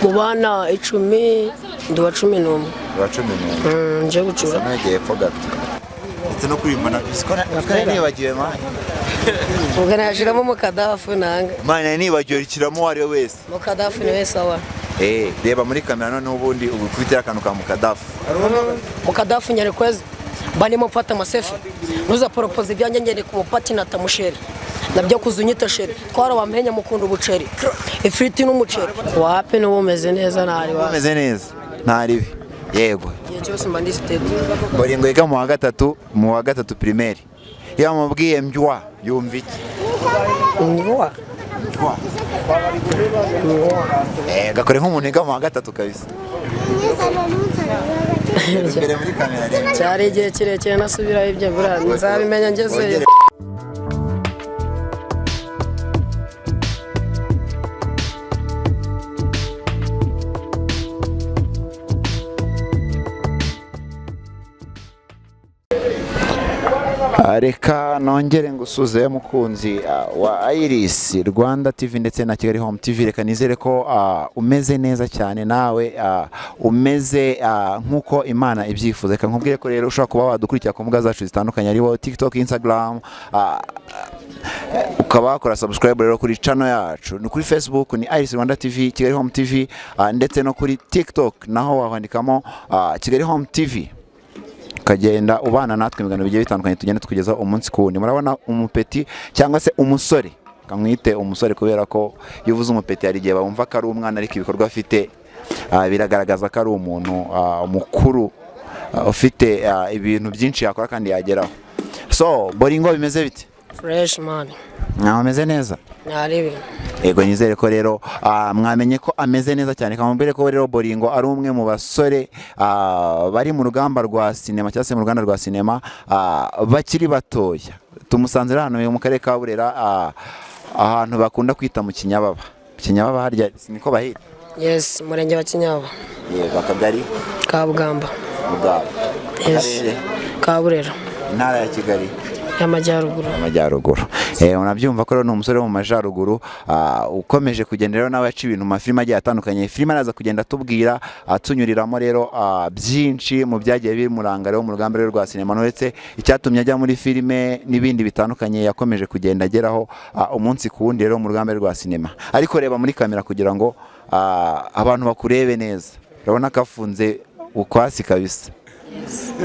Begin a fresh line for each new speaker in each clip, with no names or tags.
Mu bana 10 ndi uwa 11.
Uwa 11.
Nje gucura.
Nageye epfo gato ndetse no kuririmba nari nibagiwe, man.
Ubwo nashiramo mukadafu nanga.
Man, nari nibagiwe, rishyiramo uwo ari we wese.
Mukadafu niwe sawa.
Reba muri kamera noneho, ubundi ubikubitira akantu ka mukadafu.
Mukadafu nyarekwezi mba ndimo mfata amasefi, ntuza poropoza ibyanjye, ngende ku mupati na tamusheri nabyo kuzunyita sheri twara wamenya mukunda ubuceri, ifiriti n'umuceri wapi, n'ubu umeze neza ntari wapi.
Umeze neza, nta ribi, yego.
Igihe cyose mba ndi steady.
Boringo yiga mu wa gatatu primaire, iyo bamubwiye mbywa yumva iki?
Ngwa.
Mbywa. Gakore nk'umuntu wiga mu wa gatatu kabisa. Imbere muri kamera rero.
Cyari igihe kirekire nasubirayo, ibyo buriya nzabimenya ngezeyo.
Wongere. Reka nongere ngusuze mukunzi wa Iris Rwanda TV ndetse na Kigali Home TV. Reka nizere ko umeze neza cyane nawe, umeze nk'uko Imana ibyifuza. Reka nkubwire ko rero ushobora kuba wadukurikira ku mbuga zacu zitandukanye, ariho TikTok, Instagram, ukaba wakora subscribe rero kuri channel yacu. Ni kuri Facebook ni Iris Rwanda TV, Kigali Home TV, ndetse no kuri TikTok naho wandikamo Kigali Home TV, ukagenda ubana natwe ibiganiro bigiye bitandukanye tugenda tukugezaho umunsi ku wundi. Murabona umupeti cyangwa se umusore, kamwite umusore kubera ko iyo uvuze umupeti hari igihe bumva ko ari umwana, ariko ibikorwa afite biragaragaza ko ari umuntu mukuru, ufite ibintu byinshi yakora kandi yageraho. So Boringo, bimeze bite?
Fresh, man.
Mwaho ameze neza?
Ntaribi.
Yego, nizere ko rero mwamenye ko ameze neza cyane. Kamubwire ko rero Boringo ari umwe mu basore bari mu rugamba rwa sinema cyangwa se mu ruganda rwa sinema, bakiri batoya. Tumusanze rero hano mu karere ka Burera, ahantu bakunda kwita mu Kinyababa. Kinyababa harya niko bahita?
Yes, umurenge wa Kinyaba.
Yego, akagari?
Kabugamba.
Mugabo.
Yes.
Akarere?
Ka Burera.
Intara ya Kigali.
Y'amajyaruguru.
Amajyaruguru. Unabyumva ko rero ni umusore wo mu majyaruguru, ukomeje kugenda rero nawe aca ibintu mu mafilime agiye atandukanye. Filime araza kugenda atubwira, atunyuriramo rero byinshi mu byagiye bimuranga rero mu rugamba rero rwa sinema, uretse icyatumye ajya muri filime n'ibindi bitandukanye yakomeje kugenda ageraho umunsi ku wundi rero mu rugamba rwa sinema. Ariko reba muri kamera kugira ngo abantu bakurebe neza. Urabona ko afunze ukwasi kabisa,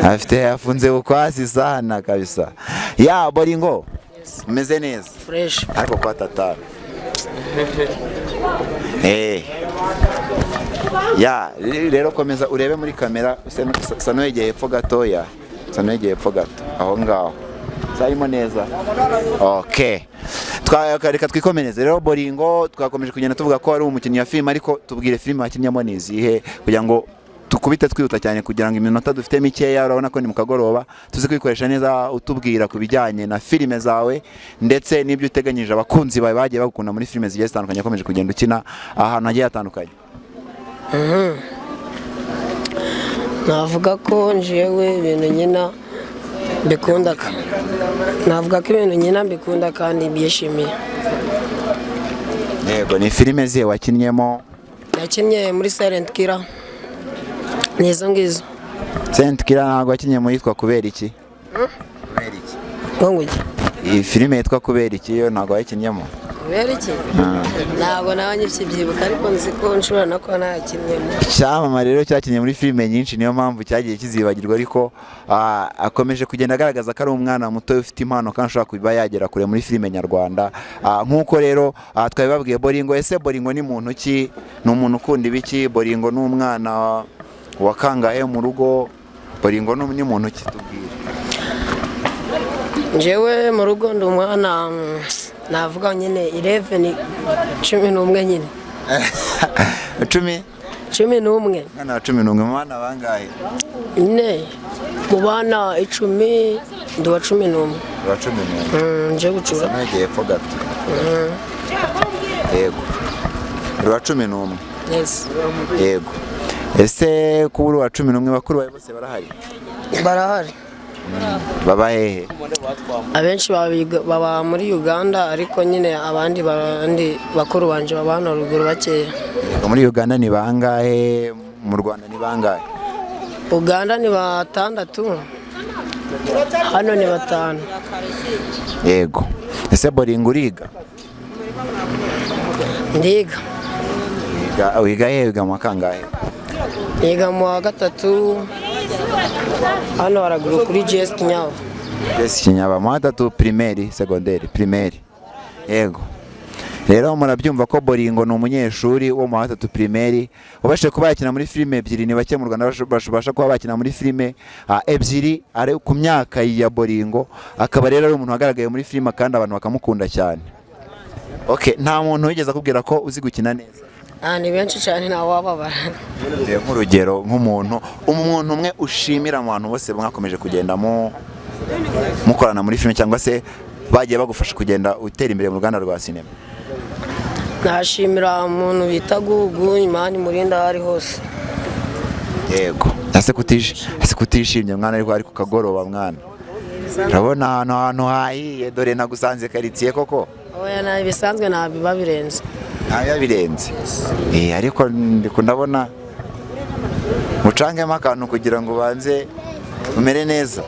afite yafunze ukwasi sana kabisa. Ya Boringo, umeze neza?
Fresh.
Ariko kwa tatara ya rero komeza urebe muri kamera, sa n'uwegeye hepfo gatoya, sa n'uwegeye hepfo gato aho ngaho sarimo neza. Okay, reka twikomereze rero. Boringo, twakomeje kugenda tuvuga ko ari umukinnyi wa filime, ariko tubwire filime wakinnyemo ni izihe kugira ngo tukubite twihuta cyane, kugira ngo iminota dufite mikeya, urabona ko ni mu kagoroba, tuze kwikoresha neza, utubwira ku bijyanye na filime zawe ndetse n'ibyo uteganyije abakunzi bawe bagiye bagukunda muri filime zigiye zitandukanye ukomeje kugenda ukina ahantu hagiye hatandukanye.
Navuga ko njyewe ibintu nyina mbikunda, navuga ko ibintu nyina mbikunda kandi mbyishimiye.
Yego, ni filime zihe wakinnyemo?
Nakinnye muri Silent Killer, ni izo ngizo.
Silent Killer, ntabwo wakinnye mu yitwa Kubera iki? Kubera iki?
Ngo nguki?
Iyi filime yitwa Kubera iki yo ntabwo wayikinnyemo?
Kubera iki ntabwo nawe nkibyibuka, ariko nzi ko nshobora no kuba nakinnyemo.
Icyamamare rero cyakinnye muri filime nyinshi, niyo mpamvu cyagiye kizibagirwa, ariko akomeje kugenda agaragaza ko ari umwana muto ufite impano kandi ushobora kuba yagera kure muri filime nyarwanda. Nk'uko rero twabibabwiye. Boringo, ese Boringo ni muntu ki? Ni umuntu ukunda ibiki? Boringo ni umwana wa kangahe mu rugo? Boringo ni muntu ki? Tubwire.
Njyewe mu rugo ndi umwana, navuga nyine 11, 11 nyine.
10?
11.
Umwana wa 11 mu bana bangahe?
Nyine mu bana 10 ndi uwa 11.
Wa 11.
Nje gucura.
Nageye hepfo gato. Yego, uri uwa 11?
Yes.
Yego. Ese kuba uri uwa 11, bakuru bawe bose barahari?
Barahari.
Baba hehe?
Abenshi baba muri Uganda, ariko nyine abandi bakuru banje baba hano ruguru bakeya.
Yego, muri Uganda ni bangahe? Mu Rwanda ni bangahe?
Uganda ni batandatu, hano ni batanu.
Yego, ese Boringo, uriga?
Ndiga.
Wiga he? Wiga mu wa kangahe?
Niga mu wa gatatu hano haraguru kuri GS Kinyabo.
GS Kinyaba, mu wa gatatu primaire, secondaire, primaire. Yego, rero murabyumva ko Boringo ni umunyeshuri wo mu wa gatatu primaire ubashije kuba yakina muri filime ebyiri. Ni bake mu Rwanda babasha kuba bakina muri filime ebyiri ari ku myaka ya Boringo. Akaba rero ari umuntu wagaragaye muri filime kandi abantu bakamukunda cyane. Okay, nta muntu wigeze akubwira ko uzi gukina neza?
Ah, ni benshi cyane, ntawababara.
Nk'urugero, nk'umuntu, umuntu umwe ushimira mu bantu bose mwakomeje kugenda mukorana muri filime cyangwa se bagiye bagufasha kugenda utera imbere mu ruganda rwa sinema.
Nashimira umuntu bita Gugu, Imana imurinda aho ari hose.
Yego, ese kutishimye mwana? Ariko ari ku kagoroba mwana, urabona ahantu hahiye. Dore nagusanze karitsiye koko.
Oya, nta bisanzwe, nta biba birenze.
Nta birenze. Ariko ndabona mucangemo akantu kugira ngo ubanze umere neza.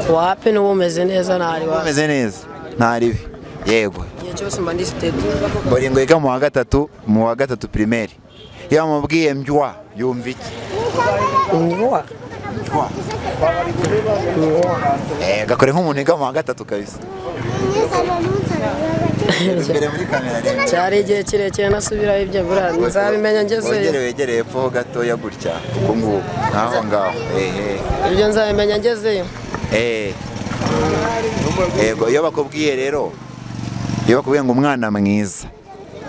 Wapi, n'ubu umeze neza, ntari wapi.
Umeze neza, nta ribi. Yego.
Igihe cyose mba ndi steady.
Boringo yiga mu wa gatatu primaire. Iyo bamubwiye mbywa yumva iki?
Ngwa.
Mbywa.
Ngwa.
Gakore nk'umuntu wiga mu wa gatatu kabisa. Imbere muri kamera rero.
Cyari igihe kirekire nasubirayo, ibyo buriya nzabimenya
Wongere
ngezeyo.
Wegere hepfo ho gatoya gutya, uku nguku, nk'aho ngaho, ehe.
Ibyo nzabimenya ngezeyo.
Yego, iyo bakubwiye rero, iyo bakubwiye ngo umwana mwiza,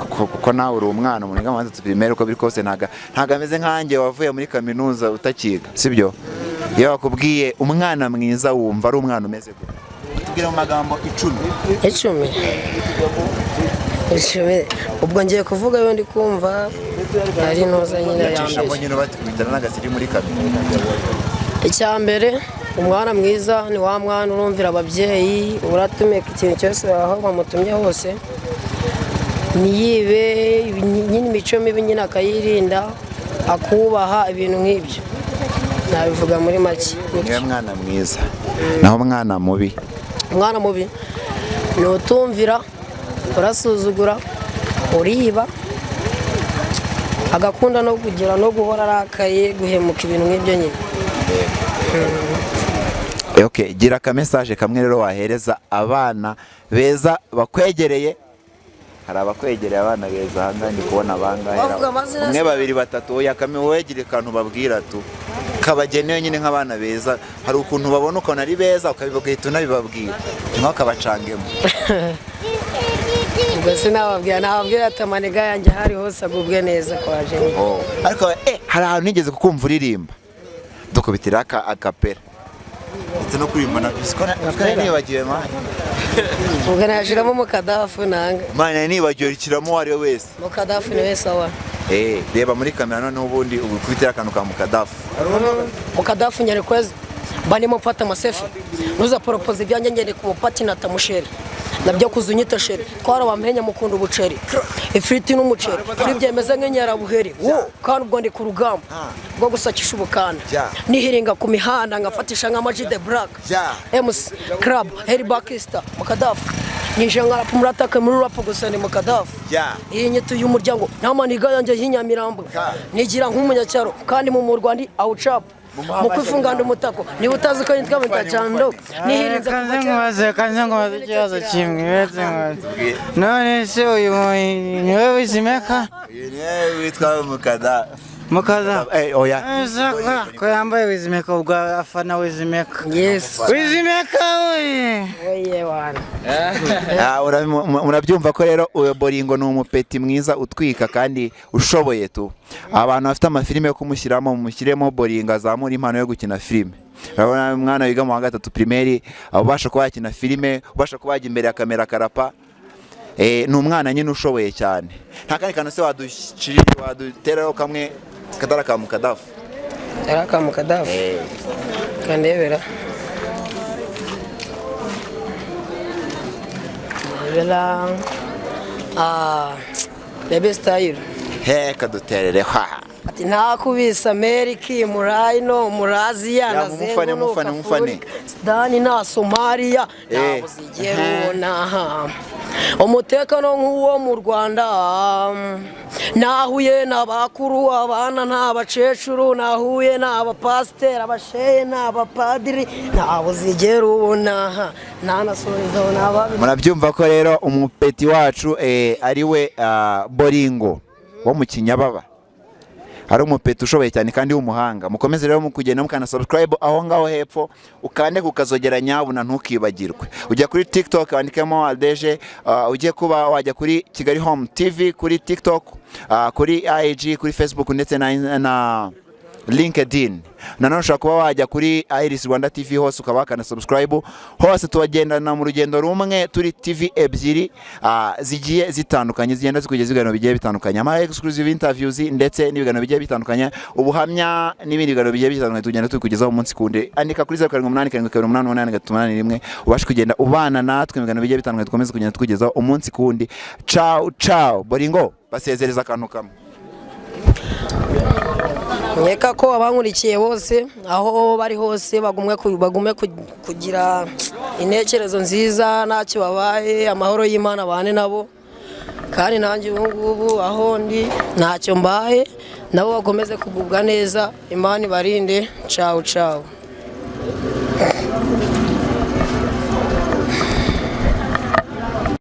kuko nawe uri umwana, umuntu wiga mu wa gatatu primaire uko biri kose ntago ameze nkanjye wavuye muri kaminuza utakiga, sibyo? Iyo bakubwiye umwana mwiza wumva ari umwana umeze gute? Tubwire mu magambo 10.
10, 10, ubwo ngiye kuvuga yo ndi kumva ari ntuza nyine ya
Yacishamo
mbere.
Nyine batikubitana n'agasiri muri kaminuza.
Icya mbere, umwana mwiza ni wa mwana urumvira ababyeyi, uratumika ikintu cyose aho bamutumye hose, ntiyibe nyine, imico mibi nyine akayirinda, akubaha, ibintu nk'ibyo. Nabivuga muri make.
Niwe mwana mwiza. Naho umwana mubi?
Umwana mubi ni utumvira, urasuzugura, uriba, agakunda no kugira no guhora arakaye, guhemuka, ibintu nk'ibyo nyine.
Okay, gira akamessage kamwe rero wahereza abana beza bakwegereye. Hari abakwegereye, abana beza ahangaha ndi kubona bangahe?
Bavuga amazina
Umwe,
se?
babiri, batatu. Oya, kamwe wegere akantu babwira tu kabagenewe nyine nk'abana beza. Hari ukuntu babona ukabona ari beza, ukabibagahita unabibabwira cyangwa ukabacangemo.
Ubwo sinababwira, nababwira ati amaniga yanjye ahari hose agubwe neza kwa Jenny.
Oh. Ariko hari ahantu nigeze kukumva uririmba, dukubitira aka acapella ndetse no kuririmba na siko nibagiwe man.
Ubwo nashiramo mukadafu nanga.
Man, nibagiwe ikiramo uwo ari we wese.
Mukadafu niwe sawa.
Reba muri kamera noneho ubundi ubikubitira akantu ka mukadafu.
Mukadafu nyarekwezi, mba ndimo mfata amaselfie, ntuza poropoza ibyanjye ngende ku mupati natamusheri nabyo kuza unyita chérie. Twarabampenya mukunda ubuceri, ifiriti n'umuceri, ntibyemeze nk'inyarabuheri wo. Kandi ubwo ndi ku rugamba rwo gusakisha ubukanda, nihiringa ku mihanda ngafatisha nk'amaji de black, MC club heri bakista mukadafu, nyinjira nka rap murataka muri rap gusa ni mukadafu. Iyi nyito y'umuryango n'amaniga yanjye y'inyamirambo, nigira nk'umunyacyaro kandi mu murwa ndi awucapu mu kwifungana umutako. Niba utazi ko nitwa Mutacando, nihirinze kuva
Kanze
kera.
nkubaze, kanze nkubaze ikibazo kimwe, uretse nkubaze. None se uyu niwe Wizmaker?
Uyu niwe witwa mukadafu.
Mukaza.
Oya.
Ese ko yambaye Wizmaker, ubwo afana Wizmaker?
Yes.
Wizmaker we!
Oye wana.
Ah, murabyumva ko rero uyu Boringo ni umupeti mwiza utwika kandi ushoboye tu. Abantu bafite amafilime yo kumushyiramo, mumushyiremo Boringo azamura impano yo gukina filime. Urabona umwana wiga mu wa gatatu primaire ubasha kuba yakina filime, ubasha kuba yajya imbere ya kamera akarapa. Ni umwana nyine ushoboye cyane. Nta kandi kantu se wadushiri waduteraho kamwe katari aka mukadafu?
Yari aka mukadafu. Kandebera ndebera, ah, baby style.
He kaduterere ha.
Ati ntakubise Amerika, murayi no muri Aziya
Ya,
na
mumufane, mumufane, mumufane.
Afurika, Sudani na Somaliya, ntabwo uzigera ubona umutekano nk'uwo mu Rwanda. Nahuye n'abakuru, abana n'abakecuru, nahuye n'abapasiteri, abashehe n'abapadiri, ntabwo uzigera ubona ntanasorezaho n'ababi.
Murabyumva ko rero umupeti wacu ari we Boringo wo mu Kinyababa, ari umupeti ushoboye cyane kandi w'umuhanga. Mukomeze rero mu kugenda mukana subscribe aho ngaho hepfo, ukande kukazogera nyabuna, ntukibagirwe. Ujya kuri TikTok wandikemo Aldeje, ujye kuba wajya kuri Kigali Home TV kuri TikTok, kuri IG, kuri Facebook ndetse na LinkedIn. Nanone ushobora kuba wajya kuri Iris Rwanda TV, hose ukaba wakana subscribe. Hose tubagendana mu rugendo rumwe, turi TV ebyiri zigiye zitandukanye, zigenda zikugeza ibiganiro bigiye bitandukanye, ama exclusive interviews ndetse n'ibiganiro bigiye bitandukanye, ubuhamya n'ibindi biganiro bigiye bitandukanye tugenda tukugezaho umunsi kundi. Andika kuri 0787288381 ubashe kugenda ubana natwe mu biganiro bigiye bitandukanye dukomeze kugenda tukugezaho umunsi kundi. Ciao ciao. Boringo, basezereza akantu kamwe.
Nkeka ko abankurikiye bose aho bari hose bagume kugira intekerezo nziza, ntacyo babaye, amahoro y'Imana abane nabo. Kandi nanjye ubu ngubu aho ndi ntacyo mbaye, nabo bakomeze kugubwa neza, Imana ibarinde. Cawu cawu.